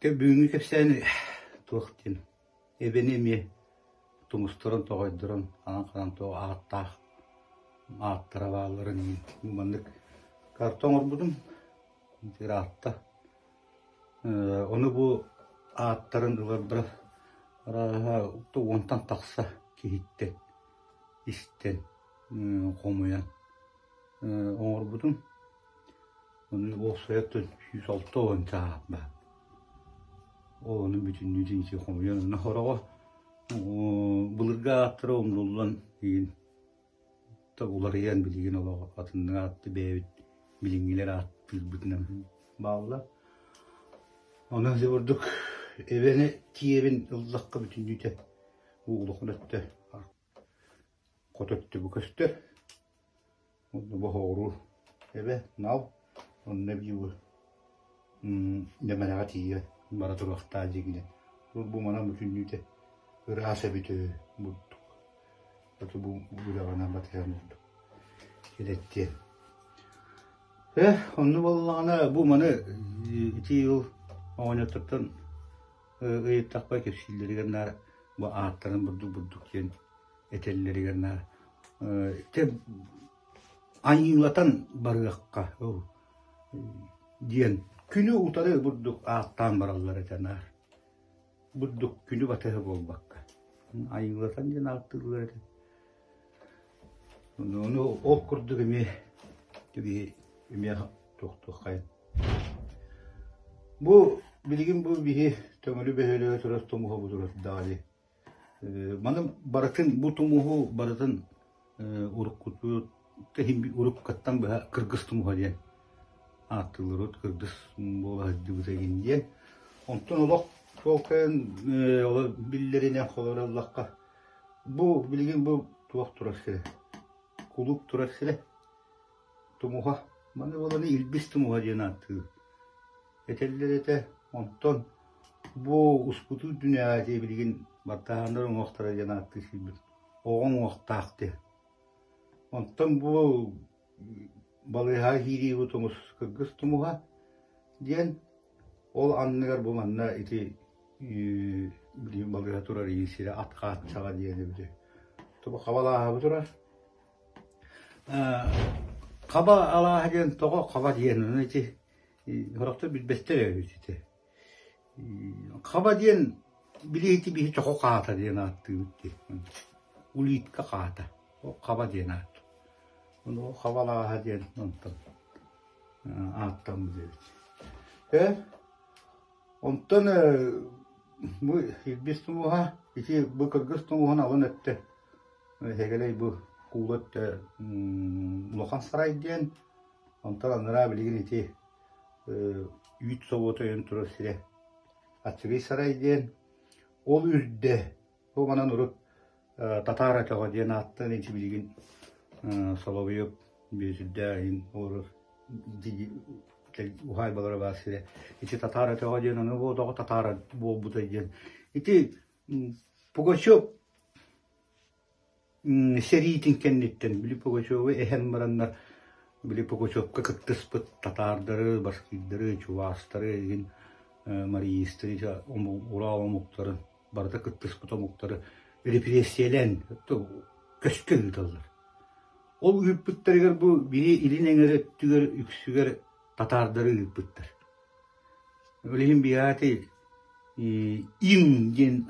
Бүгүҥҥү кэпсээни туох диэн эбэни эмиэ тумустарын тоҕойдорун ханан-ханан туох ааттаах ааттара баалларын иһин маннык карта оҥорбутум ыраатта. Ону бу ааттарын ыларбар арааһа уонтан тахса киһиттэн истэн хомуйан оҥорбутум. Ону уопсайа 160 чааһа баар. Ол ону бүтүннүүтүн ити хомуйан онно хороҕо былыргы ааттара умнуллан игин уларыйан билигин олох атыннык аатты бэйэбит билиҥҥилэр ааттыырбытынан бааллар. Онон ити курдук эбэни киэбин ыллахха бүтүннүүтэ улахан өттө хото өттө бу көстөр. Онно боһоҕуруу эбэ нал онно эбии Ньэмэрэҕэ тиийэ бара туруохтаах дьиҥинэн. Бу манан бүтүннүүтэ ыраас эбит үһү бурдук. Хоту бу үрэҕинэн батыһан бурдук килэттиэн. Э, онно буоллаҕына бу маны ити ыл оҕонньоттортон ыйыттахпа кэпсииллэригэр наар бу ааттарын бурдук бурдук диэн этэллэригэр наар ити айыылатан барыахха диэн күнү утары бурдук ааттаан бараллар этэ наар бурдук күнү батыһа буолбакка айыылатан диэн ааттыыллар этэ ону ол курдук эмиэ эмиэ туохтуоххайын бу билигин бу биһи Төҥүлү бөһүөлэгэ турар тумуһа бу турар даҕаны Маны барытын бу тумуһу барытын уруккуту уруккаттан быһа кыргыс тумуһа диэн ааттыыллар урут кыргыс буола сылдьыбыта игин диэн. Онтон олох чуолкайын биллэринэн холобур ыллахха бу билигин бу туох турар сирэ кулууп турар сирэ тумуһа маны буолан илбис тумуһа диэн ааттыыр Этэллэр этэ, онтон бу успутуу дүнээҕи билигин баттааһыннар уҥуохтара диэн ааттыы сиирбит оҕо уҥуохтаах диэн. Онтон бу балыыһаҕа киирии бу тумус кыргыс тумуһа диэн ол анныгар бу манна ити билигин балыыһа турар ийи сирэ ат хааччаҕа диэн эбитэ. Тобу хабалааһа турар. Хаба алааһа диэн тоҕо хаба диэн ону ити Сорохтор билбэттэр эбит ити. Хаба диэн били ити биһи чоху хаата диэн ааттыыбыт дии. Улитка хаата. Ол хаба диэн аат. Ону хабалааһа диэн онтон ааттаммыт эбит. Э, онтон бу Илбис тумуһа ити бу кыргыз тумуһун алын өттө Эһэгэлэй бу куула өттө улахан сарай диэн Онтон анараа билигин ити үүт собуота өйөн турар сирэ Аччыгый сарай диэн ол үрдэ бу манан урут Татаар өтөҕө диэн ааттаан ити билигин Соловьев Бүөтүрдээх иһин олорор уһаайбалара баар сирэ ити Татаар өтөҕө диэн ону бу тоҕо татаар буолбута диэн ити Пугачев Сэриитин кэнниттэн били Пугачевы эһэн бараннар били Пугачевка кыттыспыт татаардары, башкирдары, чуваштары игин мариистары, Урал омуктарын барыта кыттыспыт омуктары репрессиялээн көскө ыыталлар. Ол ыыппыттарыгар бу били илин эҥэр өттүгэр үксүгэр татаардары ыыппыттар. Ол иһин биһиэхэ ин диэн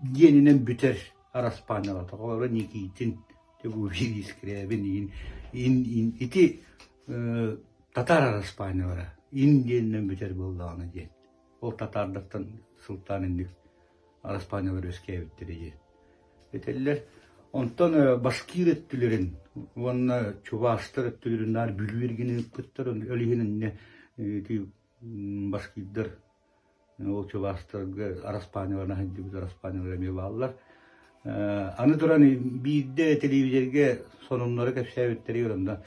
диэнинэн бүтэр араспаанньалата. Холобура Никитин, Тегубин, Скрябин ин, ин, ин ити татаар араспаанньалара ин диэнинэн бүтэр буоллаҕына диэн. Ол татаардартан сылтаан инник араспаанньалар үөскээбиттэрэ диэн этэллэр. Онтон башкир өттүлэрин уонна чуваштар өттүлэрин наар Бүлүү эргин ыыппыттар. Ол иһин иннэ ити башкирдар Ол чуваштарга араспаанньаларынан сылдьыбыт араспаанньалар эмиэ бааллар. Аны туран биирдэ телевизорга сонуннары кэпсээбиттэригэр онно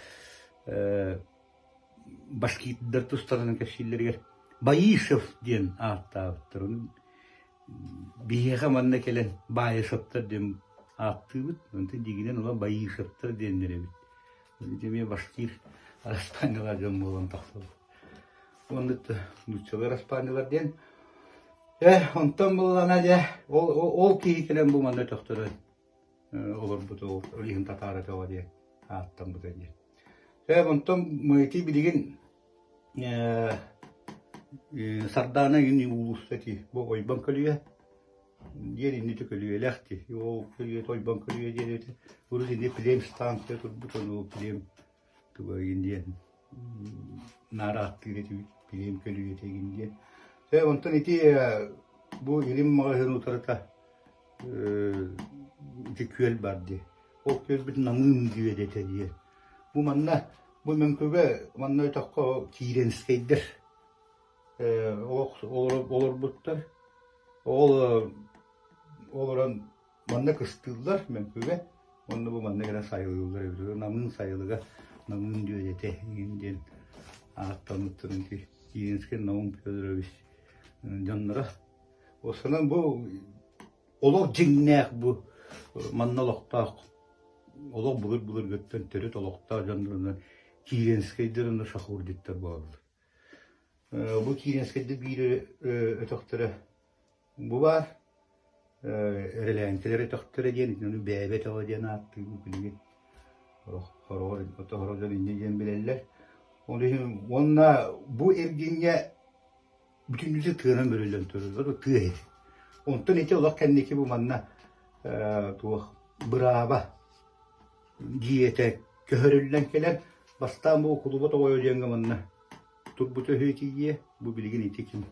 башкирдар тустарынан кэпсииллэригэр Баишев диэн ааттаабыттар. Ону биһиэхэ манна кэлэн Баишевтар диэн ааттыыбыт. Онтон дьиҥинэн ону Баишевтар диэннэр эбит. Ити эмиэ башкир араспаанньалаах дьон буолан тахсаллар. Уонна нууччалар аспаанньалар диэн. Э, онтон буллана дьэ, ол, ол киһи кэлэн бу манна төхтөрөн олорбут ол иһин татаара төҕө диэн ааттаммыта диэн. Э, онтон ити билигин Сардаана игин уулусса ити бу ойбон көлүйэ диэн иннити көлүйэлээх ти ол көлүйэ ойбон көлүйэ диэн этэ урут ини плем станция турбут ону плем туга игин диэн наар ааттыыр этибит плем көлүйэтэ игин диэн э онтон ити бу илим маҕаһыын утарыта ити күөл бар дии ол күөлбүт намыын диэдэтэ диэн бу манна Бу Мөҥкүгэ манна өтөххө Киирэнскэйдэр олорбуттар. Ол олорон манна кыстыыллар Мөҥкүгэ. Онно бу манна кэлэн сайылыыллар эбит. Намыын сайылыга Намыын дүөдэтэ диэн ааттаммыттарын Кииринскэй Наум Федорович дьонноро. Осанан бу олох дьиҥнээх бу манна олохтоох олох былыр-былыргыттан төрүт олохтоох дьоннорунан Кииринскэйдэр уонна Шахурдиттар буолаллар. Бу Кииринскэйдэр биир өтөхтөрө бу баар. Эрэлээнкэлэр өтөхтөрө диэн итини бээбэ өтөҕө диэн ааттыыбын билигин. Хороҕор отоһоро дьон инньэ диэн билэллэр. Ол иһин уонна бу эргиҥҥэ бүтүннүүтэ тыанан бөрүллэн турар тыа иһит. Онтон ити олох кэнники бу манна туох бырааба дьиэтэ көһөрүллэн кэлэн бастаан бу кулуба тоҕойо диэҥҥэ манна турбута үһү ити дьиэ бу билигин ити ким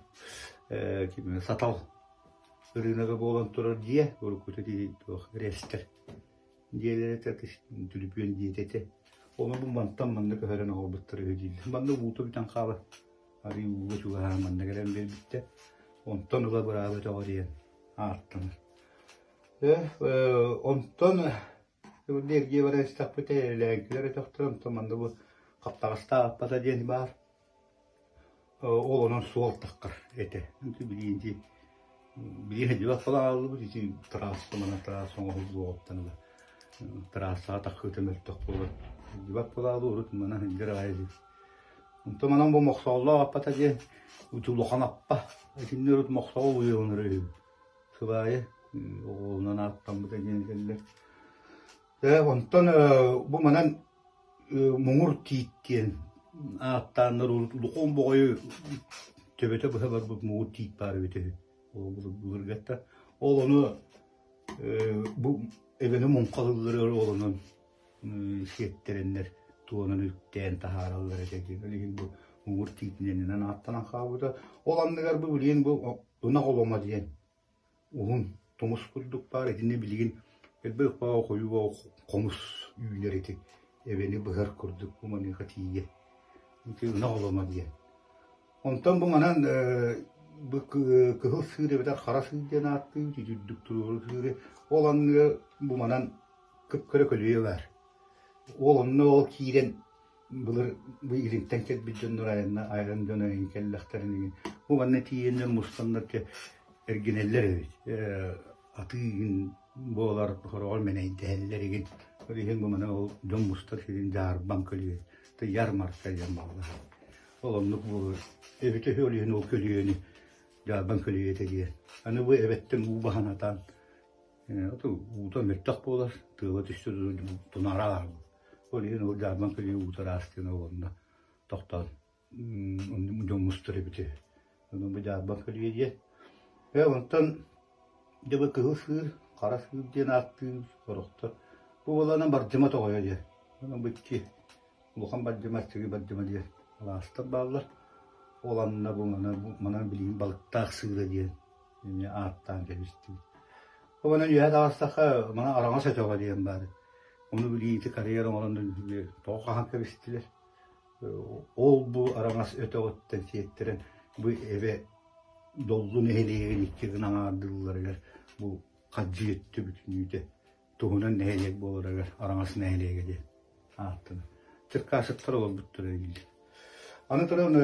ким сатал ырыынага буолан турар дьиэ уруккута ити туох рестер дьиэлэрэ түлүпүөн дьиэтэ этэ ону бу мантан манна көһөрөн оҕолбуттар үһү дииллэр манна уута бүтэн хаалар арыы ууга чугаһаан манна кэлэн биэрбиттэр онтон ыла бырааба өтөҕө диэн ааттанар онтон эргиэ баран истэхпитэ элээҥкилэр өтөхтөр онтон манна бу хаптаҕастаах аппата диэн баар Ол онон суол таххар этэ. Билигин ити билигин сылдьыбат хааллыбыт ити трасса манан трасса оҥоһуллуоҕуттан ыла трассаҕа таххыыта мөлтөх буолан сылдьыбат буолаалы урут манан сылдьар аҕай этибит. Онтон манан бу Мохсоҕоллоох аппата диэн улахан аппа итиннэ урут Мохсоҕол уйуонара үһү. Сыбаайа оҕолонон ааттаммыта диэн этэллэр. Онтон бу манан Муҥур тиит диэн ааттааннар улахан боҕойу төбөтө быһа барбыт муҥур тиит баар эбитэ үһү ол былыргатта ол ону бу эбэни муҥхалыылларыгар ол онон сиэттэрэннэр туонан үктээн таһаараллар этэ диэн ол иһин бу муҥур тиитинэн ааттанан хаалбыта ол анныгар бу билигин бу ынах оломо диэн Уһун тумус курдук баар итиннэ билигин элбэх баҕа хойуу баҕа хомус үүнэр ити эбэни быһар курдук бу маныаха тиийэ ити ынах оломо диэн. Онтон бу манан бу кыһыл сыыр эбэтэр хара сыыр диэн ааттыыбыт ити үрдүк туруору сыыры ол анныгар бу манан кып-кыра көлүйэ баар. Ол онно ол киирэн Былыр бу илинтэн кэлбит дьоннор айанна айан дьоно эҥин кэллэхтэрин игин бу манна тиийэннэр мустаннар эргинэллэр эбит атыы игин буолар хороҕор мэнэйдэһэллэр игин ол иһин бу маны ол дьон мустар сирин дьаарбаҥ көлүө ярмарка диэн буолла ол оннук буолар эбитэ үһү ол иһин ол көлүөнү дьаарбаҥ көлүөтэ диэн аны бу эбэттэн уу баһан атаан уута мөлтөх буолар тыала түстэ тунаараа Ол иһин ол дьаарбаҥ көлүйэ уута ыраастыына уонна тохтоон дьон мустар эбитэ. Онон бу дьаарбаҥ көлүйэ диэн. Ээ онтон дьэ бу кыһыл сыыр, хара сыыр диэн ааттыыр сорохтор. Бу буоланан бардьыма тоҕойо диэн. Онон бу икки улахан бардьыма, аччыгый бардьыма диэн алаастар бааллар. Ол анна бу манан билигин балыктаах сыыра диэн эмиэ ааттаан кэбистибит. Онон үөһэ таҕыстахха манан араҥас өтөҕө диэн баар. Ону билиити карьер оҥорон тоҕо хаһан кэбистилэр. Ол бу араҥас өтөҕүттэн сиэттэрэн бу эбэ Доллу нэһилиэгин икки гына аҥаардыылларыгар бу хадьыы өттө бүтүннүүтэ туһунан нэһилиэк буоларыгар араҥас нэһилиэгэ диэн ааттанар. Черкасовтар олорбуттара дииллэр. Аны туран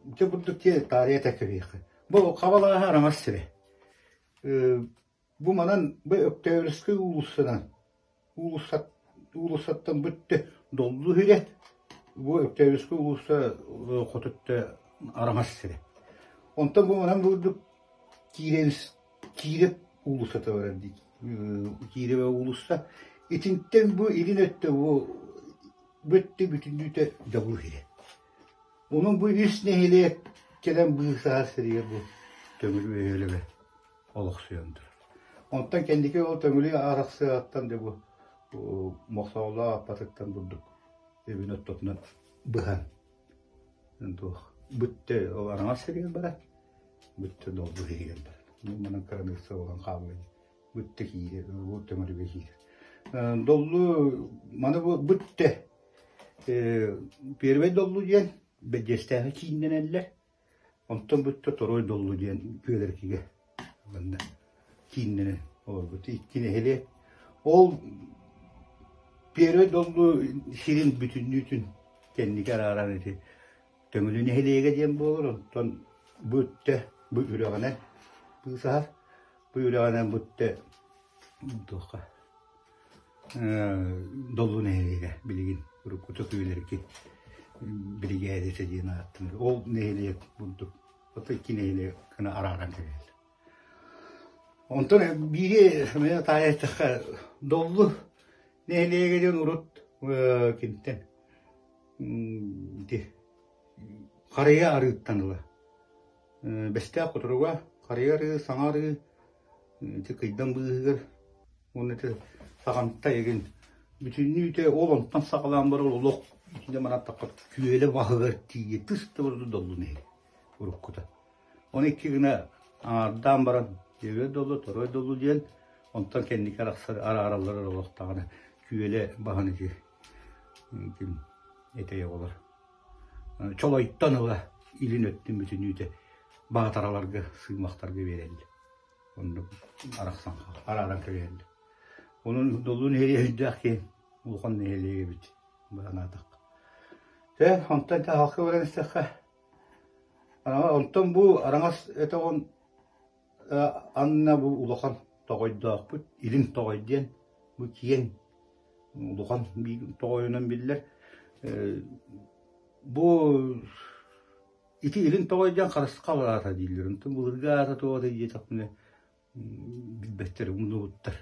ити курдук таарыйа тэккэбиэххэ. Бу хабалааһа араҥас сирэ. Бу манан бу Өктөөбүрүскэй уулуссанан уулуссаттан бүттэ Доллу сирэ. Бу Өктөөбүскэ уулусса хоту өттө араҥас сирэ. Онтон бу манан бурдук Киирэбис Киирэп уулуссата барар дии. Киирэбэ уулусса. Итинтэн бу илин өттө бу бу өттө бүтүннүүтэ дьабыл иһирэ. Онон бу үс нэһилиэк кэлэн быысаһар сиригэр бу Төҥүлү бөһүөлэгэ олохсуйан турар. Онтон кэнники ол Төҥүлү арахсыаҕыттан дьэ бу Мохсоҕолоох аппатыттан бурдук үбүн оттотунан быһан туох бүттэ ол араҥас сиригэр барар, бүттэ долгу иһигэр барар. Манан кыраныысса буолан хаалла бүттэ киирэр, бу Төҥүлүгэ киирэр. Доллу маны бу бүттэ Первый доллу диэн Бэдьиэстээҕи кииннэнэллэр. Онтон бүттэ Торуой доллу диэн Күөлэркигэ манна кииннэнэн олорбут икки нэһилиэк. Ол Первый доллу сирин бүтүннүүтүн кэнники арааран ити Төҥүлү нэһилиэгэ диэн буолар. Онтон бу өттө бу үрэҕинэн быысаһар. Бу үрэҕинэн бүттэ туохха Доллу нэһилиэгэ билигин уруккута Күөлэрки биригээдэтэ диэн ааттанар. Ол нэһилиэк бурдук ото икки нэһилиэк гына арааран кэбиһэллэр. Онтон биири мэ таайа Доллу нэһилиэгэ диэн урут кимтэн ити Харыйа арыыттан ыла. Бэстээх кутуруга Харыйа арыы, Саҥа арыы ити кыйдан быыһыгар уонна ити саҕанта игин бүтүннүүтэ ол онтон саҕалаан барар олох итиннэ манаттахха күөлэ баһыгар тиийэ тыс да барда доллун иһи уруккута. Оны икки гына аҥаардаан баран Дьөгүөр доллу, Торуой доллу диэн онтон кэнники арахсар араараллар олохтоҕуна күөлэ баһын ити ким этэй оҕолор Чолойтон ыла илин өттүн бүтүннүүтэ баатараларга, сыымахтарга биэрэллэр. Оннук арахсан арааран кэбиһэллэр. Онон Доллу нэһилиэгэ өйдөөх киһи улахан нэһилиэк эбит быһанаатахха. Чэ, онтон таһалка баран истэххэ, онтон бу араҥас өтөҕүн анна бу улахан тоҕойдоохпут, илин тоҕой диэн бу киэҥ улахан тоҕойунан биллэр. Бу ити илин тоҕой диэн харысхал аата дииллэр. Онтон былыргы аата туох этэй диэтэхпинэ билбэттэр, умнубуттар.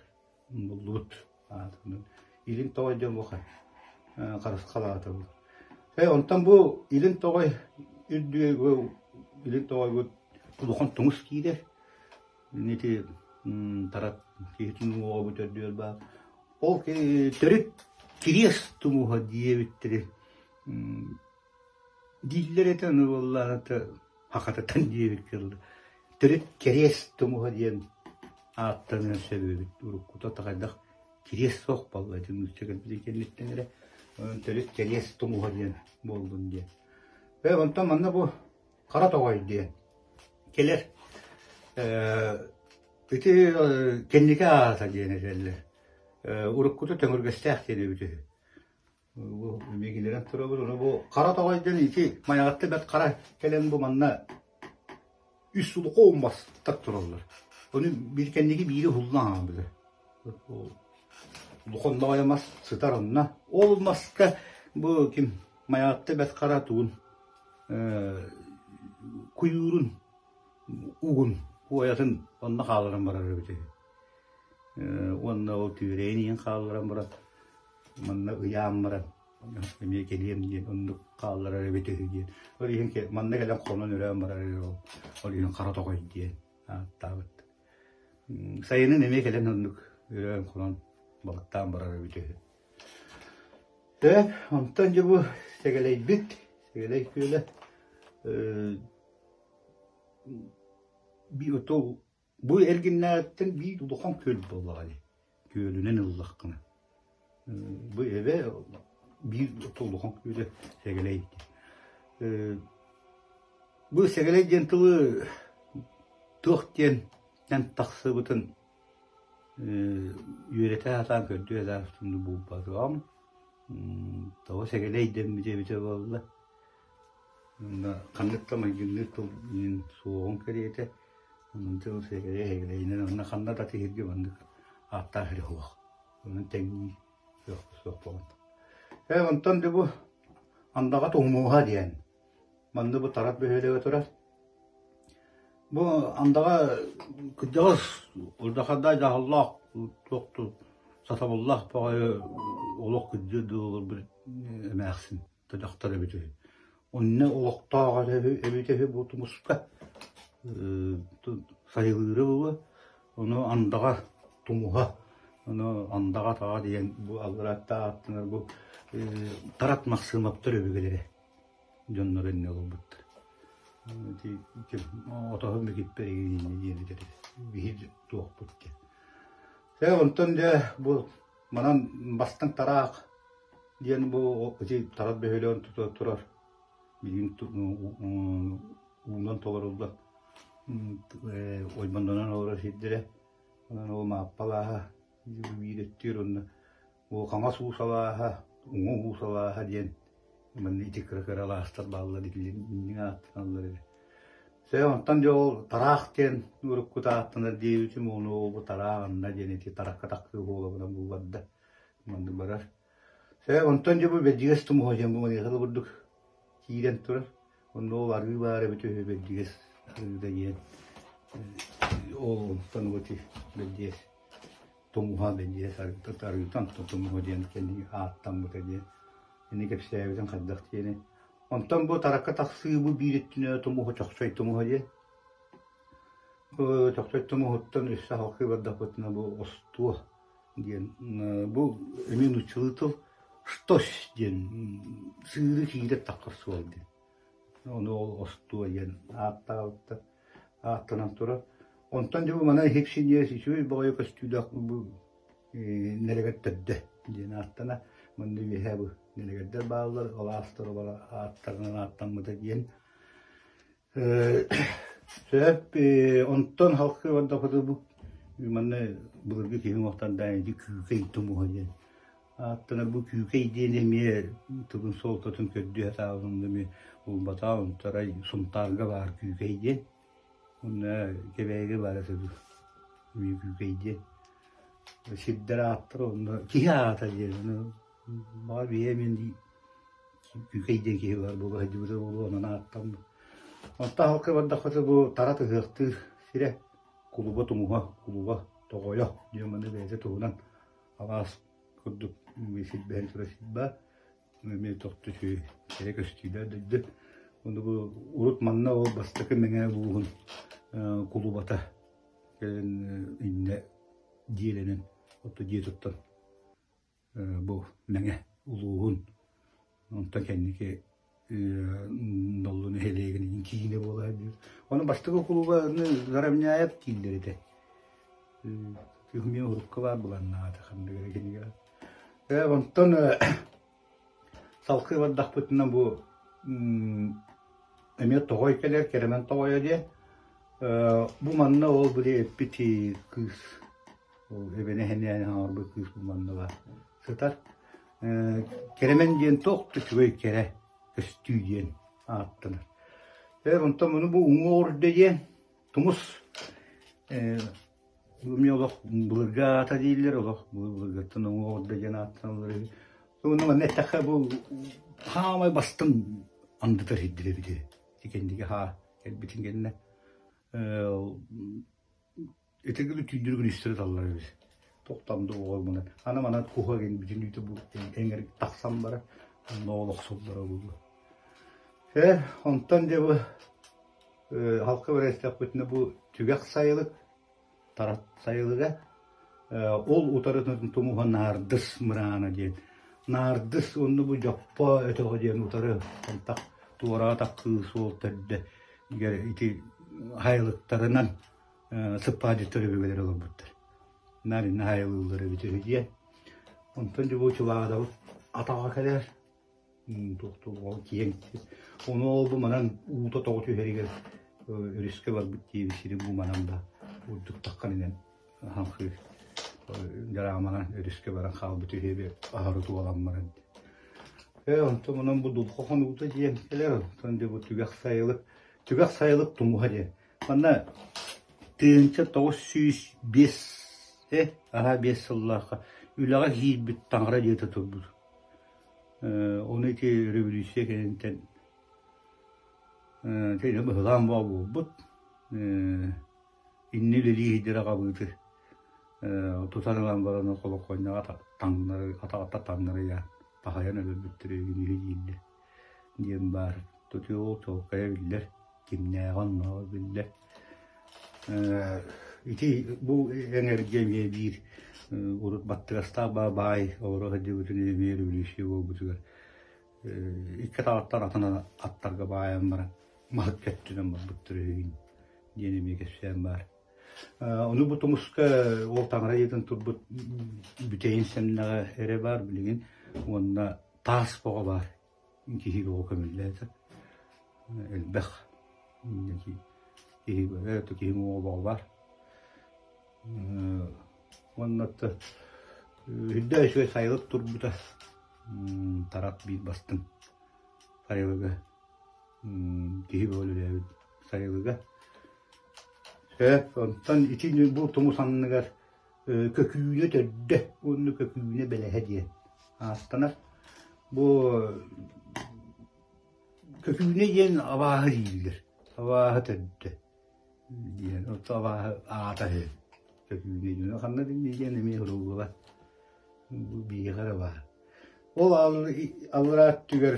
Умнуллубут аатынан. Илин тоҕой диэн бу харысхал аата буолар. Онтон бу илин тоҕой үрдүгэр илин тоҕойбут улахан тумус киирэр. Ити тарат киһитин уҥуоҕа бу төрдүөр баар. Ол төрүт кириэс тумуһа диэбиттэри дииллэр этэ, ону буоллаҕына хахататан диэбиккэ дылы. Төрүт кириэс тумуһа диэн ааттаныан сөп эбит. Уруккута хайдах кириэс суох буолла ити нуучча кэлбитин кэнниттэн эрэ. Онон төрүт кириэс тумуһа диэн буоллун диэн. Э, онтон манна бу Хара Тоҕой диэн кэлэр. Ити кэнники аата диэн этэллэр. Уруккута төҥүргэстээх диэн эбит үһү. Бу эмиэ киллэрэн турабыт. Ону бу Хара Тоҕой диэн ити Майаҕатта бэрт хара кэлэн бу манна үс улахан мастар тураллар. Ону биир кэнники биири уһуллан хаалбыта. Улахан баҕайы мас сытар онно. Ол маска бу ким Майаҕатта бэрт хара тугун куйуурун угун уойатын онно хаалларан барар эбит үһү. Уонна ол түүрэйин иһин хаалларан баран манна ыйаан баран эмиэ кэлиэм диэн оннук хаалларар эбит үһү диэн. Ол иһин манна кэлэн хонон өрөөн барар ол ол иһин хара тоҕой диэн ааттаабыт. Сайынын эмиэ кэлэн оннук өрөөн хонон балыктаан барар эбит үһү. Дьэ, онтон дьэ бу Сэгэлэйбит, Сэгэлэй күөлэ бу эргиннээҕиттэн биир улахан күөл буоллаҕа дии, күөлүнэн ыллаххына. Бу эбэ биир улахан күөлэ Сэгэлэй диэн. Бу Сэгэлэй диэн тылы туох диэнтэн тахсыбытын Үөрэтэ сатаан көрдүү сатаан булбатаҕым. Тоҕо сэгэлэй дэммит эбитэ буолла. Онно ханнык да майгынныыр тыл иһин суоҕун кэриэтэ. Онон тыл сэгэлэй сэгэлэйинэн онно ханна да тиһиргэ маннык ааттаах эрэ суох. Онон тэҥнии суох суох буолан. Ээ онтон дьэ бу. Андаҕа Тумуһа диэн. Манна бу Тарат бөһүөлэгэ турар. Бу андаҕа кырдьаҕас урдахардаах дьаһаллаах туох сатабыллаах баҕайы олох кырдьыар дылы олорбут эмээхсин дьахтар эбит үһү. Онно олохтоох эбитэ үһү бу тумуска сайылыыра буолуо. Ону андаҕа тумуһа, ону андаҕа атаҕа диэн бу аллараатта ааттанар бу Тарат Махсыымаптар өбүгэлэрэ дьоннор иннэ олорбуттар. Отоһум микиппэр диэн этэр биһир туохпут диэн. Дьэ онтон дьэ бу манан бастыҥ тараах диэн бу ити Тарат бөһүөлэгин тута турар билигин уунан толоруллар ойбондонон олорор сирдэрэ. Онон ол Мааппалааһа биир өттүгэр уонна Ол хаҥас уу салааһа, уҥа уу салааһа диэн манна ити кыра-кыра алаастар бааллар итинник ааттаналлар эбит. Сэ онтон дьэ ол тараах диэн уруккута ааттанар диэбитим ону ол бу тараах анна диэн ити таракка тахсыы буолабынан бу барда маннык барар. Сэ онтон дьэ бу Бэрдьигэс тумуһа диэн бу маныаха курдук киирэн турар. Онно ол арыы баар эбит үһү Бэрдьигэс арыыта диэн. Ол онтон ити Бэрдьигэс Тумуһа бэлиэ арыытан тумуһа диэн кэнники ааттаммыта диэн ини кэпсээбитин хайдах диэни. Онтон бу таракка тахсыы бу биир өттүнэ тумуһа чохчой тумуһа диэн. Бу чохчой тумуһуттан өссө халкыы бардахпытына бу остуо диэн бу эмиэ нууччалыы тыл штось диэн сыыры киирэр таххар суол диэн. Ону ол остуо диэн ааттаабыттар, ааттанан турар. Онтон дьэ бу манан иһиксиньиэс үчүгэй баҕайы көстүүлээх бу нэлэгэр төрдө диэн ааттана. Манна үөһээ бу нэлэгэрдэр бааллар, алаастар ааттарынан ааттаммыта диэн. Сөп, онтон халкы бардахпыта бу манна былыргы киһи уҥуохтардаан ити күүкэй тумуһа диэн Ааттанар бу Күүкэй диэн эмиэ тылын суолтатын көрдүү сатаабытым да эмиэ булбатаҕым. Онтон Сунтаарга баар Күүкэй диэн. Уонна Кэбээйигэ баар этэ дуу эмиэ Күүкэй диэн. Сирдэр ааттара онно киһи аата диэн. Ону баҕар биһиги эмиэ Күүкэй диэн киһи баар буола сылдьыбыта буолуо онон ааттаммыт. Онтон аһылыкка бардахпытына бу Тарат ыһыахтыыр сирэ Кулуба тумуһа, Кулуба тоҕойо диэн маны бэйэтэ туһунан алаас курдук силбэһэн турар сир баар. Эмиэ тохту үчүгэй кэрэ көстүүлээх дойду. Ону бу урут манна ол бастакы Мэҥэ улууһун кулубата кэлэн иннэ дьиэлэнэн, отто дьиэ туттан бу Мэҥэ улууһун онтон кэнники Доллу нэһилиэгин киинэ буола сылдьар. Ону бастакы кулубаны Заровняев дииллэр этэ. Күһүҥҥү урукка баар былааннаата ханнык эрэ кинигэ. Онтон салгыы бардахпытына бу эмиэ тоҕой кэлэр, Кэрэмэн тоҕойо диэн. Бу манна ол били эппит кыыс Ол эбэни эһэнээн оҥорбут кыыс бу манна баар сытар. Кэрэмэн диэн туох да үчүгэй кэрэ көстүү диэн ааттанар. Онтон муну бу уҥуох үрдэ диэн тумус эмиэ олох былыргы аата дииллэр, олох былыргыттан уҥуох үрдэ диэн ааттаналлар үһү. Уонна манна эттэххэ бу хаамай бастыҥ андытар сирдэр эбит үһү. Ити хаа кэлбитин кэннэ Итигили түүннэри күнүстэри таллар эбит. Тохтамды оҕо мунан. Аны манан куһа гин бүтүннүүтэ бу эҥэр тахсан бара. Онно олохсуллара буолуо. Э, онтон дьэ бу халка бэрэстэхпитинэ бу түгэх сайылык, тарат сайылыга ол утарытын тумуһа наардыс мыраана диэн. Наардыс онно бу дьоппо өтөҕө диэн утары антах туораатах кыыс уол төрдө ити хайылыктарынан сыппаадьыттар өбүгэлэр олорбуттар. Наар иннэ хайалыыллар эбит үһү диэн. Онтон дьэ бу Чулаадабыт атаҕа кэлэр. Туох киэҥ сир. Ону ол бу манан уута тоҕо түһэригэр өрүскэ барбыт диэби сири бу манан да урдук таххан инэн хаҥхыы дьарааманан өрүскэ баран хаалбыт үһү аһары туолан баран. Э, онтон онон бу дулха хонуута диэн кэлэр, онтон дьэ бу түгэх сайылык, түгэх сайылык тумуһа диэн. Манна 1905 аһа 5 сыллаахха үлэҕэ киирбит таҥара дьиэтэ турбут. Ону ити революция кэнниттэн Тэйэ быһылаан буолбут. Инни үлэлии сылдьар аҕабыыты тутан ылан баран холокуонньаҕа таҥнары атаҕыттан таҥнары ыйаан таһыйан өлөрбүттэрэ үһү дииллэр диэн баар. Тутуу ол чуолкайа биллэр, кимнээҕэ оннооҕо биллэр. Ити бу эҥэргэ эмиэ биир урут баттыгастаах баай олоро сылдьыбытын эмиэ революция буолбутугар Икки атаҕыттан атын аттарга баайан баран маһыт кэттинэн барбыттар үһү диэн эмиэ кэпсээн баар. Ону бу тумуска ол таҥара дьиэтин турбут бүтэйин сэмнэҕэ эрэ баар билигин уонна таас боҕо баар киһи оҕо көмүллээтэ элбэх киһи киһи уҥуоҕа боҕо баар Уонна үрдэ үчүгэй сайылык турбута тарат биир бастыҥ сайылыга киһи бөҕө үлэлээбит сайылыга. Сөп, онтон ити бу тумус анныгар көкүүнэ төрдө уонна көкүүнэ бэлэһэ диэн ааттанар. Бу көкүүнэ диэн абааһы дииллэр. Абааһы төрдө. Диэн отто абааһы аата үһү. Көкүүнэ ханна диэн эмиэ суруллубат. Бу биһиэхэ эрэ баар. Ол аллараа өттүгэр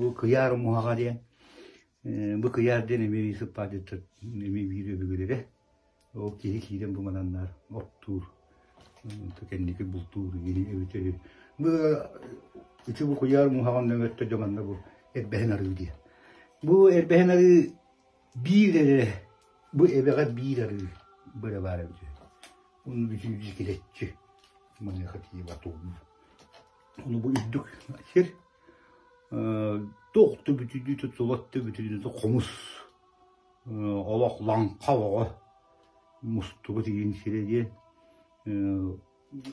бу кыйаар умуһаҕа диэн бу кыйаар диэн эмиэ сыппаадьыттар эмиэ биир өбүгэлэрэ. Ол киһи киирэн бу мананнаар оттуур кэнники бултуур эбитэ үһү. Бу ити бу куйаар умуһаҕын нөҥүөттэ дьэ манна бу эрбэһин арыы диэн. Бу эрбэһин арыы Биир эрэ бу эбэҕэ биир арыы быра баар эбит үһү. Ону бүтүннүү килэччи маныаха тиийэ батугун. Ону бу үрдүк сир туох да бүтүннүү тулат да бүтүннүү хомус олох лаҥха оҕо мустубут иин сирэ диэн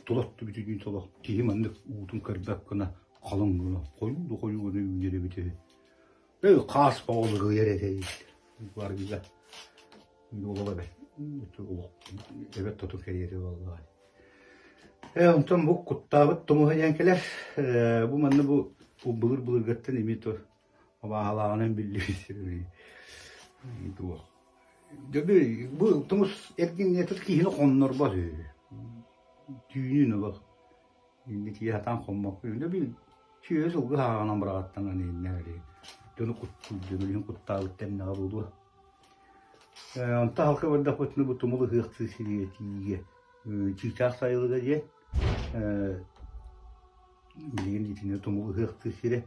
тулат да бүтүннүү солох киһи маннык уутун көрбөт гына халыҥ гына хойуу да хойуу гына үүнэр эбит үһү. Эй, хаас оҕолугуйар этэ баргыга олох эбэт эбэт тоту кэриэтэ буоллаҕа. Э, онтон бу куттаабыт тумуһа диэн кэлэр. Э, бу манна бу былыр былыргаттан эмиэ то абааһалааҕынан биллибит сир туох. Дьэ, бу тумус эргин этот киһини хоннорбот үһү. Түүнүн олох Инники сатаан хоммокко бил сүөһү сылгы ааҕынан быраҕаттаҥан иһиннэ дьону куттуур дьону иһин куттаабыт тэннэҕэ буолуо. Онтон халка бардахпытына бу тумул ыһыахтыы сиригэ тиийэ чыычаах сайылыга диэн билигин итиннэ тумул ыһыахтыы сирэ.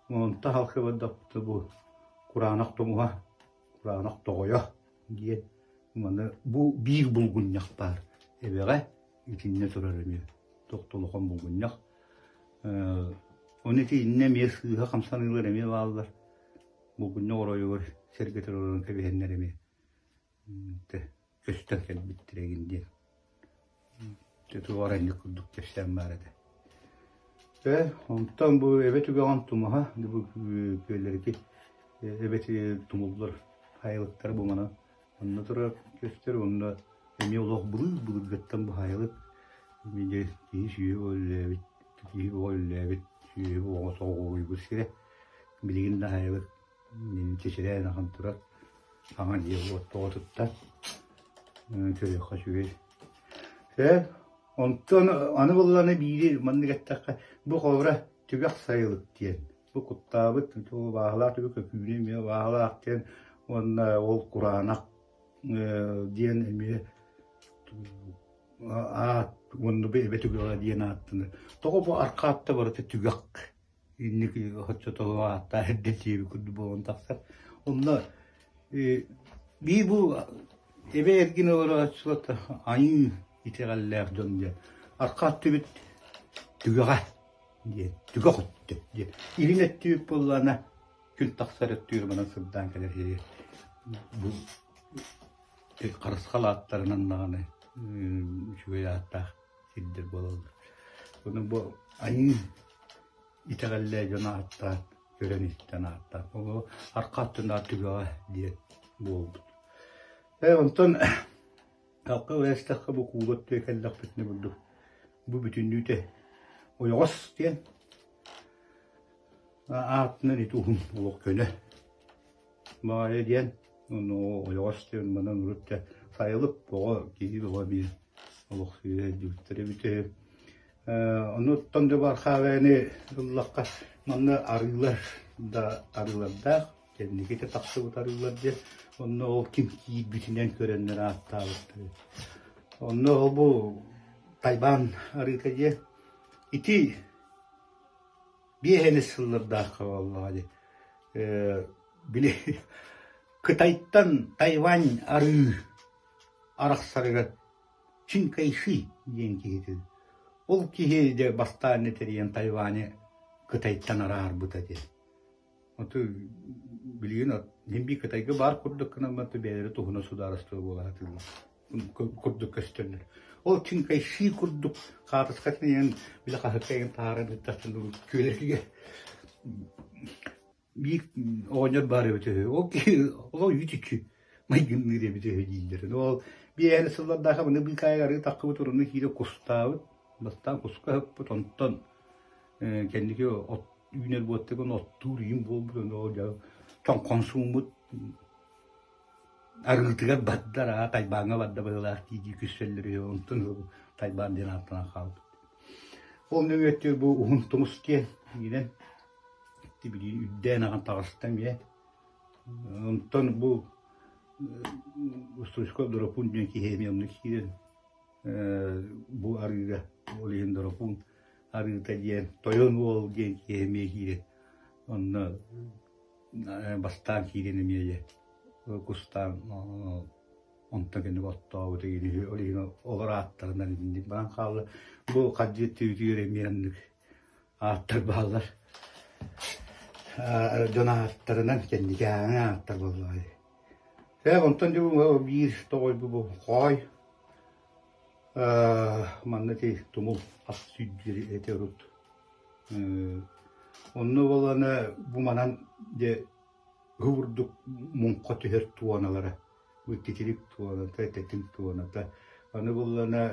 Онтон халка бардахпытына бу кураанах тумуһа, кураанах тоҕойо диэн маны бу биир булгунньах баар эбэҕэ итиннэ турар эмиэ тохтолохон булгунньах. Ону ити иннэ эмиэ сыыһа хамсаныылар эмиэ бааллар. Булгунньах оройугар сэргэтэр олорон кэбиһэннэр эмиэ көстөн кэлбиттэр игин диэн. Туох курдук кэпсээн баар этэ. Э, онтон бу эбэ түгэҕин тумаһа, бу күөллэрики эбэ тумуллар хайылыктара бу манан Онно турар көстөр уонна эмиэ олох былыр-былыргыттан баһаайылык эмиэ киһи сүөһү өллөөбүт, киһи оҕо өллөөбүт, сүөһү оҕо соҕуруйбут сирэ. Билигин да аһайылык чэчирээн ахан турар. Саҥа дьиэ уот тоҕо туттар. Көрүөххэ үчүгэй. Ээ, онтон аны буоллаҕына биири маннык эттэххэ, бу холобура түгэх сайылык диэн Бу куттаабыт бааһылаах түгү көкүүнү эмиэ бааһылаах диэн уонна ол кураанах диэн эмиэ аат уонна бу эбэ түгэҕэ диэн ааттанар. Тоҕо бу аркаатта барыта түгэх инник оччотооҕу ааттаах эрдэ диэби курдук буолан тахсар. Онно биир бу эбэ эргин олорооччулар айыы итэҕэллээх дьон диэн аркаат түбүт түгэҕэ диэн түгэх өттө диэн илин өттүбүт буоллаҕына күн тахсар өттүгэр манан сырдаан кэлэр сири бу харысхал ааттарынан даҕаны үчүгэй ааттаах сирдэр буолаллар. Ону бу айыы итэҕэллээх дьон ааттаан көрөн-истэн ааттаан ол арҕаа өттүнээх түгэҕэ диэн буолбут. Э онтон Алка ылыастахха бу куула өттүгэр кэллэхпитинэ курдук бу бүтүннүүтэ ойоҕос диэн. Аатынан ити уһун олох көнө баҕайы диэн ону ойоҕос диэн манан урут да сайылык оҕо киһи оҕо биир олох сүүрдүбүттэр эбит үһү. Онуттан да бархаабайаны ыллахха манна арыылар да арыылардаах кэнники тахсыбыт арыылар диэн онно ол ким киирбитинэн көрөннөр ааттаабыттар. Онно ол бу Тайбаан арыыта диэн ити биэһэни сыллардаахха буоллаҕа дии били Кытайтан Тайвань арыы арахсарыгар Чин Кайши диэн киһитин ол киһи дьэ бастаан тэрийэн Тайваны Кытайтан араарбыта диэн Оту билигин син биир Кытайга баар курдук гынан баран бэйэлэрэ туһунан судаарыстыба буола сатыыллар курдук көстөллөр. Ол Чинкайши курдук хаатыскатын иһэн били хаһыкка иһэн таһааран ыттахтан күөлэргэ биир оҕонньор баар эбит үһү. Ол киһи ол үүт-үчү майгынныыр эбит үһү дииллэр. Ол биэһэн сыллардаах маны быыкаайа арыы таххыбыт уруну киирэ кустаабыт. Бастаан куска ыһыппыт, онтон кэнники от үүнэр буоттагын оттуур иин буолбут, ол дьэ тоҥхон сууммут арыытыгар бардар аа Тайбааҥҥа барда быһыылаах дии-дии күссэллэр үһү, онтон Тайбаан диэн ааттанан хаалбыт. Ол нөҥүөттүгэр бу уһун тумус диэн иинэн тибилиин үрдээн аҕан таҕыста эмиэ. Онтон бу Стручков Доропуун диэн киһи эмиэ онно киирэн бу арыыга, ол иһин Доропуун арыыта диэн Тойон уол диэн киһи эмиэ киирэн онно бастаан киирэн эмиэ кустаан онтон кэнник оттообут игини ол иһин олор ааттарынан итинник баран хаалла. Бу хадьыт түбүтүгэр эмиэ оннук ааттар бааллар. Дьон ааттарынан кэнники ааҥы ааттар буоллаҕай. Ээ онтон дьэ бу биир тоҕойбу бу хоой манна ити тумул ас сүүрдүөр этэ урут. Онно буоллаҕына бу манан дьэ курдук муҥха түһэр туоналара, бу титирик туоната, тэтиҥ туоната. Аны буоллаҕына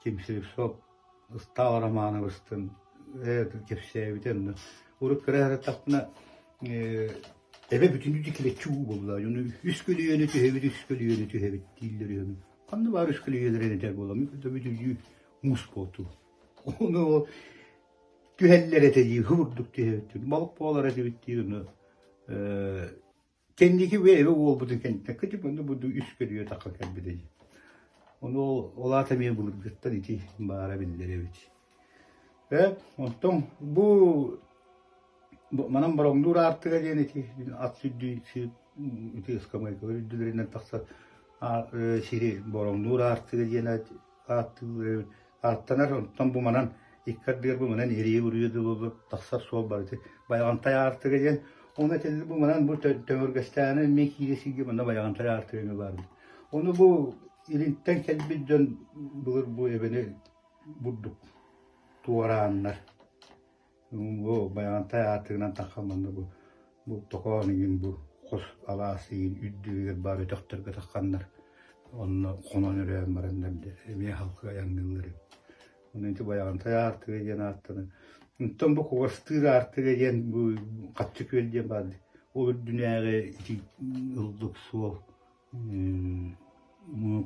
Ким Слепцов Ыстаал Романовичтан кэпсээбитэ онно. Урут кыра сырыттахпына эбэ бүтүннүү килэччи уу буолла. Ону үс көлүөнэ түһэбит, үс көлүөнэ түһэбит дииллэр үһү. Ханна баар үс көлүөнэлэрин этэр буоламмыт, бүтүннүү муус буолту. Ону түһэллэр этэ дии, курдук түһэбит. Балык буолар этибит диир ону кэнники эбэ уолбутун кэнниттэн кытып онно бу үс көлүө тахха кэлбитэ дии. Ону ол ол аата эмиэ былыргыттан ити баара биллэр эбит. Э, онтон бу манан Бороҥнуур аартыга диэн ити ат сүрдүү ити ыскамыайкалар үрдүлэринэн тахсар сири Бороҥнуур аартыга диэн ааттыыр ааттанар онтон бу манан икки ардыгар бу манан эрийэ-уруйа дылы тахсар суол барыты Байаҕантай аартыга диэн ону этэллэр бу манан бу төҥүргэстээҕинэн эмиэ киирэ сиргэ манна Байаҕантай аартыга эмиэ баар ону бу илинтэн кэлбит дьон былыр бу эбэни бурдук туорааннар Бу Байаҕантай аатыгынан таххан манна бу бу токоон игин бу хос алаас игин үрдүгэр баар өтөхтөргө тахханнар онно хонон өрөөн бараннар эмиэ халкы айанныыллар эбит. Онон ити Байаҕантай аартыга диэн ааттанар. Онтон бу Кугастыыр аартыга диэн бу Хаччы күөл диэн баар дии. Ол үрдүнээҕи ити ыллык суол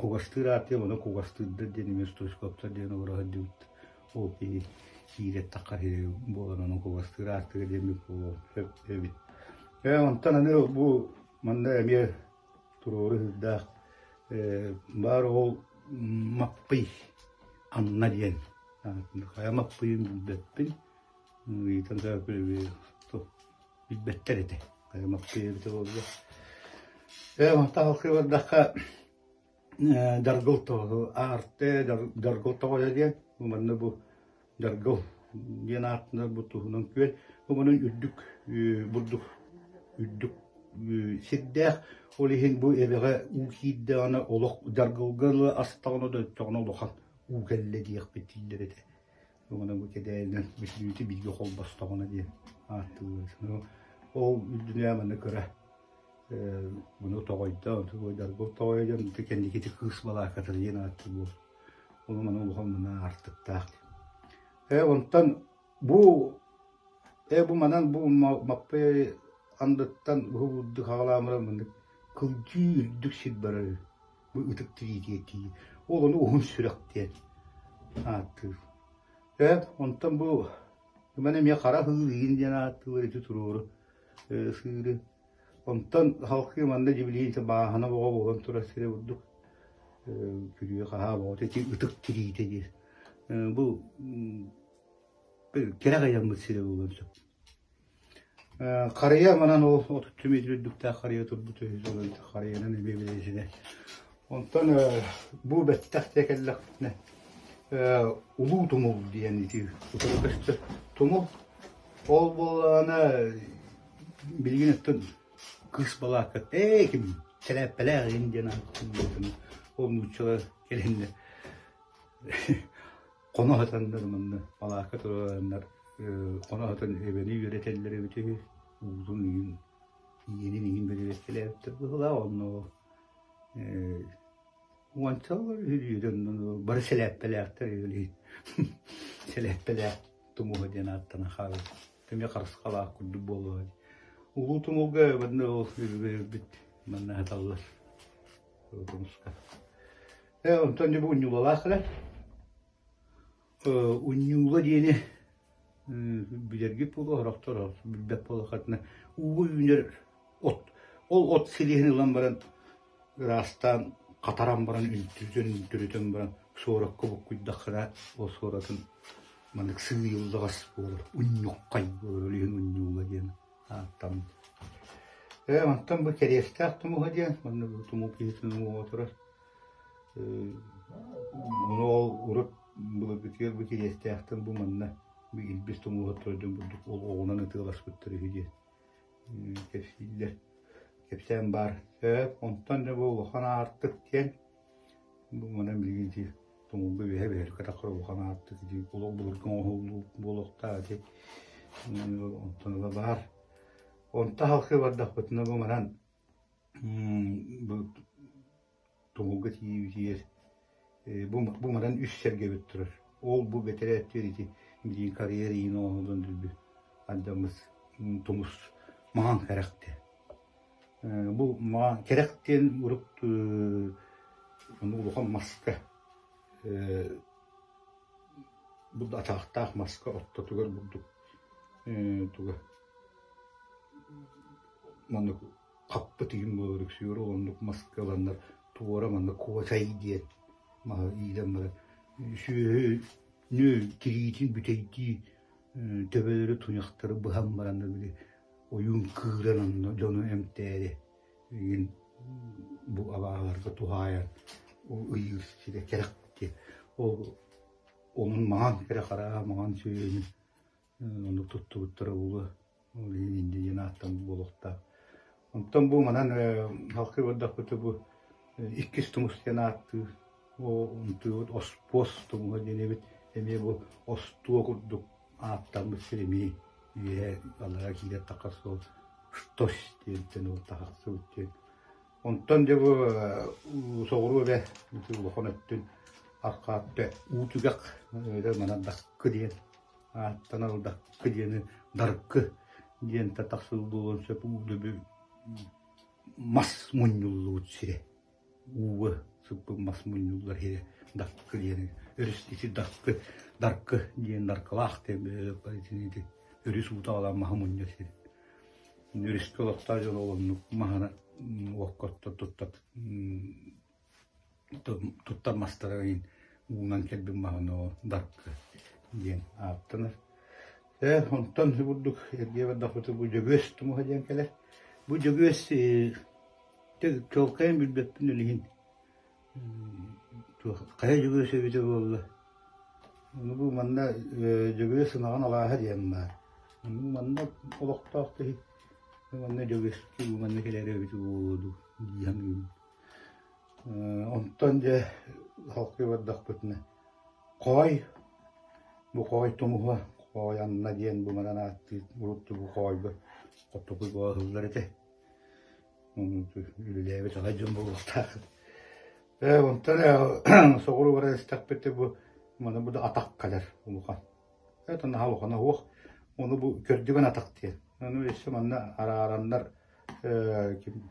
Кугастыыр ааттыам, ону кугастыырдар диэн эмиэ Стручковтар диэн олоро сылдьыбыт. Ол киһи киирэ таххар буолан ону кугастыыр аартыга диэммит буолуон сөп эбит. Ээ, онтон аны бу манна эмиэ туруору сыырдаах баар ол Маппый Анна диэн. Хайа Маппыйын билбэппин. Ыйытан билбэттэр этэ. Маппый эбитэ буолла. Ээ, онтон алхыы бардахха Даргыл тоҕо аарты Даргыл тоҕойо диэн бу манна бу Даргыл диэн ааттанар бу туһунан күөл бу манан үрдүк бурдук үрдүк сирдээх ол иһин бу эбэҕэ уу киирдэҕинэ олох Даргылга ыла астаҕына да өттөҕүнэ улахан уу кэллэ диэхпит дииллэр этэ. Уонна бу кэдээйинэн бүтүннүүтэ бииргэ холбостоҕуна диэн ааттыыллар. Ол үрдүнэ манна кыра Буну тоҕойдо, Даргыл тоҕойо диэн кэнники кыыс балаакката диэн ааттыыр буол. Ол маны улахан мына аартыктаах. Э, онтон бу Бу манан бу Маппый андыттан уһугурдук хаҕалаамыра маннык кылдьыы үрдүк сир барар бу ытык тириитигэр тиийэр. Ол ону уһун сүрэх диэн ааттыыр. Онтон бу маны эмиэ хара сыыр иин диэн ааттыыллар ити туруору сыыры. Онтон халкыы манна дьибилиин бааһына боҕо буолан турар сирэ курдук күрүө хаһаа боҕото ити ытык тириитэ диир. Бу кэрэх айаммыт сирэ буолуон сөп. Харыйа манан ол 33 метр үрдүктээх харыйа турбут үһү харыйанан эмиэ билэсинэ. Онтон бу бэттэх дьэ кэллэхпитинэ Улуу Тумул диэн ити утары көстөр тумул. Ол буоллаҕына билигин өттүн кыыс балаакка ээ ким сэлээппэлээх иһин диэн ааттыын ол нууччалар кэлэннэр Хоно сытаннар манна балаакка туруораннар хоно сытан эбэни үөрэтэллэр эбитэ үһү, уутун иһин иэнин иһин бэрэбиэркэлээбиттэр быһыылаах онно уончалар үһү бары сэлээппэлээхтэр үһү сэлээппэлээх тумуһа диэн ааттана хаалбыт эмиэ харысхалаах курдук буолуо улуу тумулга манна ол өбүгэлэрбит манна сыталлар тумуска Онтон дьэ бу унньуулалаах эрэ. Унньуула диэни билэргит буолуо, сорохтор билбэт буоллаххытына, ууга үүнэр от. Ол от силиһин ылан баран ыраастаан, хатаран баран, үнтүрүтэн, үнтүрүтэн баран суоракка буккуйдаххына, ол суоратын маннык сыыйыллаҕас буолар, унньуххай буолар, ол иһин унньуула диэн ааттаммыт. Онтон бу Кэриэстээх тумуһа диэн, манна бу тумул киһитин уҥуоҕа турар. Ону ол урут былыргытыгар бу Кириэстээхтэн бу манна бу Илбис тумуһа турар дьон курдук ол оҕунан ытыаласпыттар үһү диэн кэпсииллэр. Кэпсээн баар. Онтон дьэ бу улахан аартык диэн бу манан билигин ити тумулга үөһэ бэһэркэ таххар улахан аартык ити олох былыргы оҥоһуллуу буолуохтаах ити онтон ыла баар. Онто халкы бардахпытына бу манан бу тумулга тиийбитигэр бу бу манан үс сэргэбит турар. Ол бу бэтэрээттэр ити билигин карьер иин оҥоһуллан дүлбү ардаммыт тумус маҥан кэрэхтэ. Бу маҥан кэрэх диэн урут улахан маска бу атаахтаах маска ортотугар бурдук туга маннык хаппыт иһин буолар үксүгэр ол оннук маска ыланнар туора манна куотай диэн маһы иилэн баран сүөһүнү тириитин бүтэйдии төбөлөрү туйахтары быһан баран били ойуун кыыран онно дьону эмтээри игин бу абааһыларга туһаайан ол ыйыыр сирэ кэрэх диэн ол онун маҥан кэрэ хараа маҥан сүөһүнү оннук туттубуттара буолуо Ол иһин инньэ диэн ааттаммыт буолуохтаах. Онтон бу манан халкы бардахпыта бу иккис тумус диэн ааттыыр. Ол онтуйбут оспуос тумуһа диэн эбит. Эмиэ бу остуо курдук ааттаммыт сир эмиэ үөһэ аллара киирэр таххар суол штось диэнтэн ол тахсыбыт диэн. Онтон дьэ бу соҕуруу эбэ улахан өттүн арҕаатта уу түгэх манан даккы диэн ааттанар даккы диэни даркы диэн тахсыбыт буолуон сөп уу мас мунньуллубут сирэ ууга сыппыт мас мунньуллар сирэ даккы диэни өрүс ити даккы даркы диэн даркылаах диэн ити өрүс уута аҕалан маһы мунньар сир өрүскэ олохтоох дьон ол оннук маһына уокка туттар туттар мастара уунан кэлбит маһын оо даркы диэн ааттанар. Онтон курдук эргийэ бардахпыта бу Дьөгүөс тумуһа диэн кэлэр. Бу Дьөгүөс чуолкайын билбэппин ол иһин хайа Дьөгүөс эбитэ буолла. Ону бу манна Дьөгүөс ынаҕын алааһа диэн баар. Манна олохтоох киһи манна Дьөгүөскэ бу манна кэлэр эбитэ буолуо дуу дии саныыбын. Онтон дьэ халкыы бардахпытына Хоой, бу хоой тумуһа, хоой анна диэн бу манан ааттыыр урут бу хоойго хоттокуйга ыһыллар этэ. Үлэлээбит аҕай дьон буолуохтаах. Онтон соҕуруу баран истэхпит бу маны бу да атах кэлэр улахан. Это наһаа улахана суох. Ону бу көрдүгэн атах диэн. Ону өссө манна араараннар ким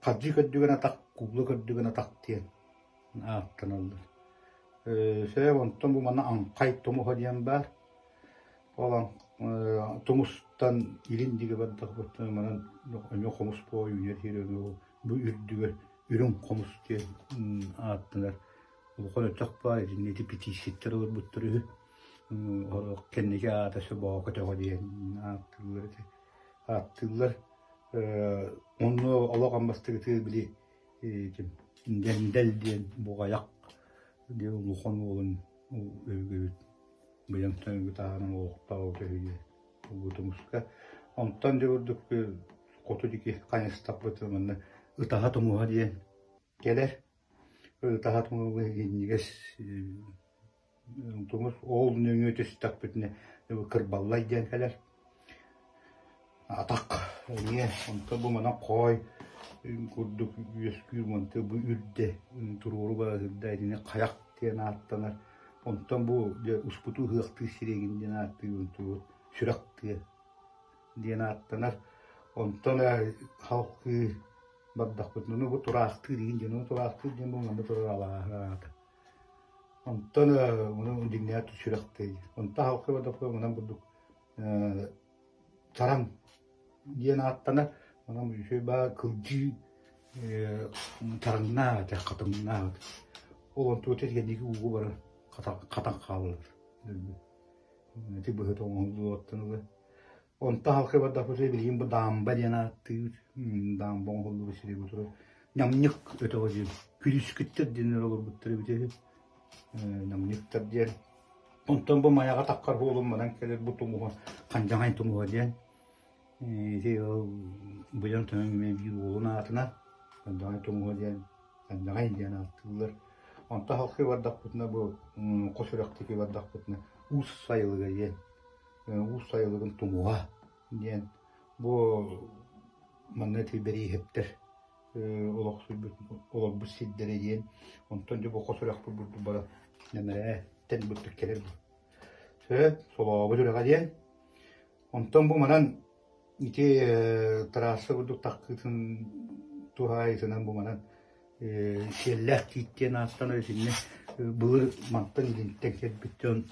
хабдьы көрдүгэн атах, кубла көрдүгэн атах диэн ааттаналлар. Сөп онтон бу манна Аҥхай тумуһа диэн баар. Ол тумустан илин диэки бардахпытына манан эмиэ хомус буола үүнэр сир бу үрдүгэр үрүҥ хомус диэн ааттанар. Улахан өтөх баар итиннэ ити петициттэр олорбуттар үһү. Кэнники аата Сөбоҕо көтөҕө диэн ааттыыллар ити. Ааттыыллар. Онно олох аммастыгытыгар били Дэндэл диэн буҕайах диэн улахан уолун өбүгэбит быйаҥ төҥү таһынан олохтообута үһү диэн тумуска. Онтон дьэ курдук хоту диэки хайыстахпытына манна Ытаһа тумуһа диэн кэлэр. Ытаһа тумуһа иһинньигэс тумус ол нөҥүө түстэхпитинэ кырбаллай диэн кэлэр. Атах эмиэ онто бу манан хоой курдук үөскүүр онто бу үрдэ туруору баһырда итини хайах диэн ааттанар. Онтон бу дьэ успуту ыһыахтыыр сирэйгин диэн ааттыыбын тугу сүрэх тыа диэн ааттанар. Онтон халкыы бардахпытына бу тураахтыыр иһин дьону тураахтыыр диэн бу манна турар алааһы аата. Онтон ону дьиҥнээх сүрэх тыа. Онтон халкыы бардахпытына манан курдук Чараҥ диэн ааттанар. Онон үчүгэй баа кылдьыы чараҥнаах этэ, хатыҥнаах этэ. Ол онтугу тэтгэнники ууга баран хатан хаалаллар. Ити быһыта оҥоһуллуоттан ыла. Онтон халкы бардахпытына билигин бу даамба диэн ааттыыбыт. Даамба оҥоһуллубут сири бу турар. Ньамньык өтөҕө диэн. Күлүскүттэр диэннэр олорбуттар эбитэ үһү. Ньамньыктар диэн. Онтон бу Майаҕа таххар буолум манан кэлэр бу тумуһа Хандьаҥай тумуһа диэн. Ити ол быйаҥ тойон биир уолун аатынан Хандьаҥай тумуһа диэн Хандьаҥай диэн ааттыыллар. Онтон халкы бардахпытына бу хос үрэхтики бардахпытына Уус Сайылыга диэн Уус Сайылыгын тумуһа диэн бу манна ити бэрииһэптэр олохсуйбут олорбут сирдэрэ диэн онтон дьэ бу хос үрэхпит бурдук бара нэмэрээттэн бурдук кэлэр сөп солообут үрэҕэ диэн онтон бу манан ити трасса курдук таххыытын туһаайытынан бу манан сиэллээх тиит диэн ааттанар итиннэ былыр мантан илинтэн кэлбит дьон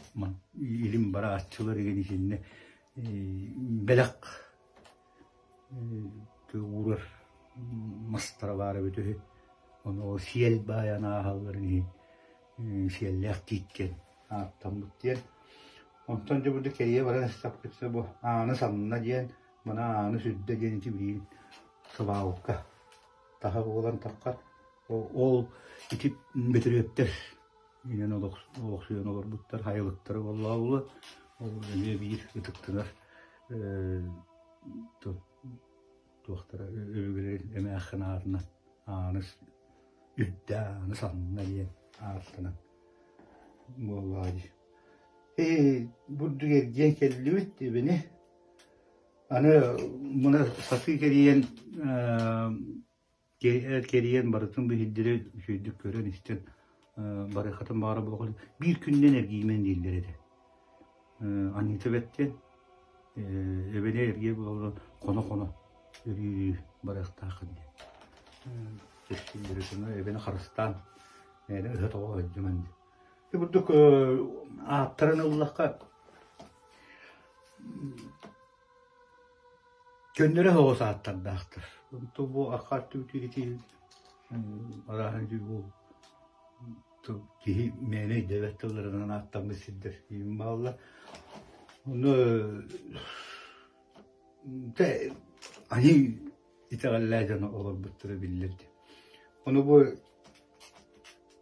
илин барааччылар игин итиннэ бэлэх уурар мастара баар эбит үһү. Ону ол сиэл баайан ааһалларын иһин сиэллээх тиит диэн ааттаммыт диэн. Онтон дьэ бу кэрийэ баран истэхпитинэ бу Ааны санна диэн, маны Ааны сүрдэ диэн ити билигин сыбаалка таһа буолан таххар. Ол ити бөтүрүөптэр иҥэн олохсуйан олорбуттар, хайылыктара буоллаҕа ол эмиэ биир ытыктанар туохтара өбүгэлэрин эмээххин аатынан Ааныс үрдэ Ааныс анна диэн ааттанан буоллаҕа дии. Ээ бурдук эргийэн кэллибит эбини. Аны муна сатыы кэрийэн Кэрийэн барытын биһирдири үчүгэйдик көрөн-истэн барыаххытын баҕара буолуох биир күнүнэн эргийимэн дииллэр этэ. Анита бэттиэн эбэни эргийэ буолан хоно-хоно өрүү барыахтааххын диэн. Кэпсииллэрэ эбэни харыстаан мээнэ ыһа-тоҕо сылдьыман диэн. Ити курдук ааттарын ыллахха Көннөрө соҕус ааттардаахтар. Онтон бу арҕаа өттүбүтүгэр ити арааһын бу киһи мээнэ өйдөөбөт тылларынан ааттаммыт сирдэр иин бааллар. Ону айыы итэҕэллээх дьоно олорбуттара биллэр дии. Ону бу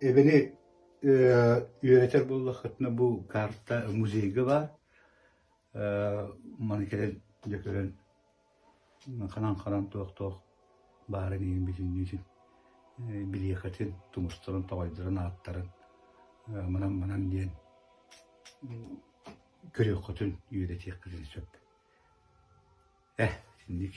эбэни үөрэтэр буоллаххытына бу карта музейга баар. Маны кэлэн дьэ көрөн ханан-ханан туох-туох баарын иһин бүтүннүүтүн билиэхэтин, тумустарын, тоҕойдорун ааттарын манан-манан диэн көрүөххүтүн, үөрэтиэххитин сөп. Э, итинник.